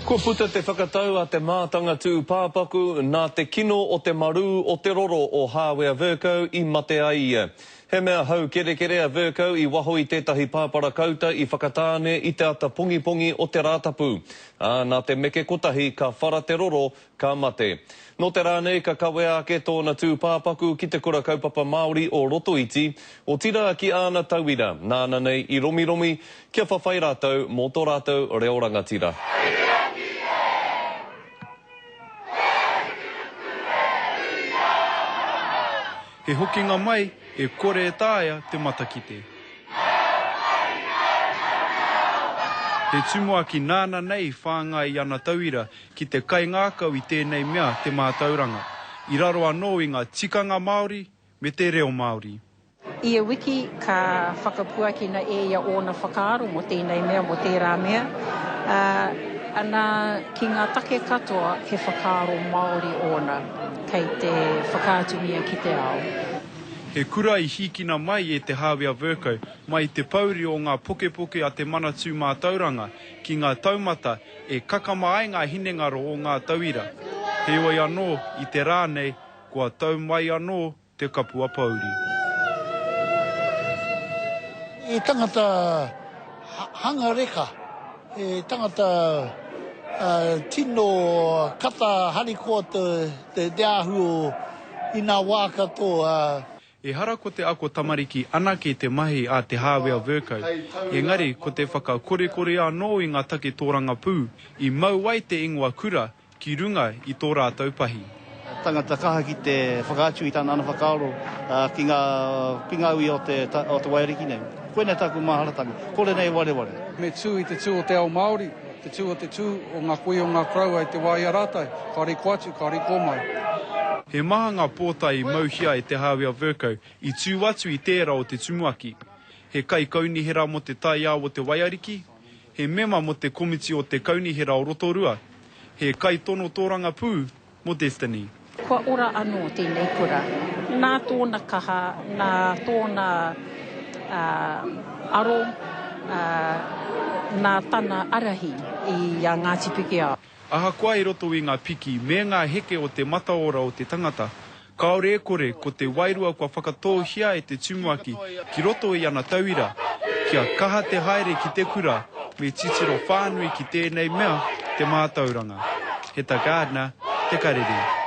Kua puta te whakatau a te mātanga tūpāpaku nā te kino o te marū o te roro o Hāwea Vercoe i mate ai ia. He mea haukerekere a Vercoe i waho i tētahi pāpara kauta i Whakatāne i te ata pongipongi o te Rātapu. Ā, nā te meke kotahi ka whara te roro, ka mate. Nō te rā nei ka kawea ake tōna tūpāpaku ki te Kura Kaupapa Māori o Rotoiti, otirā ki āna tauira, nāna nei i romiromi kia whawhai rātou mō tō rātou reo rangatira. He hokinga mai e kore e taea te matakite. He tumuaki nāna nei i whāngai i ana tauira ki te kaingākau i tēnei mea te mātauranga, i raro anō i ngā tikanga Māori me te reo Māori. Ia wiki ka whakapuakina e ia ōna whakaaro mō tēnei mea, mō tērā mea, ā, ana, ki ngā take katoa he whakaaro Māori ōna kei te whakaatungia ki te ao. He kura i hīkina mai e Te Hāwea Vercoe mai i te pouri o ngā pokepoke a te Manatū Mātauranga ki ngā taumata e kakama ai ngā hinengaro o ngā tauira. Heoi anō, i te rā nei, kua tau mai anō te kapua pouri. He tangata hanga reka, he tangata tino kata harikoa te āhua i ngā wā katoa. Ehara ko te ako tamariki anake te mahi a Te Hāwea Vercoe, engari ko te whakakorekore anō i ngā take tōrangapū i mau ai te ingoa kura ki runga i tō rātou pahi. Tangata kaha ki te whakaatu i tana ana whakaaro ki ngā ki ngā ui o te o te waiariki nei. Koinei tāku māharatanga. Kore nei wareware. Me tū i te tū o te ao Māori, te tū o te tū o ngā kuia o ngā koroua i te wā i a rātou, kāore i kō atu, kāore i kō mai. He maha ngā pōtae i mauhia e Te Hāwea Vercoe i tū atu i tērā o te tumuaki. He kaikaunihera mō te taiao o Te Waiariki, he mema mō te komiti o te Kaunihera o Rotorua, he kaitono tōrangapū mō Destiny. Kua ora anō tēnei kura. Nā tōna kaha, nā tōna aro, nā tana arahi i a Ngāti Pikiao. Ahakoa i roto i ngā piki me ngā heke o te mataora o te tangata, kāore e kore ko te wairua kua whakatōhia e te tumuaki ki roto i ana tauira, kia kaha te haere ki te kura me titiro whānui ki tēnei mea te mātauranga. Heta Gardner, Te Karere.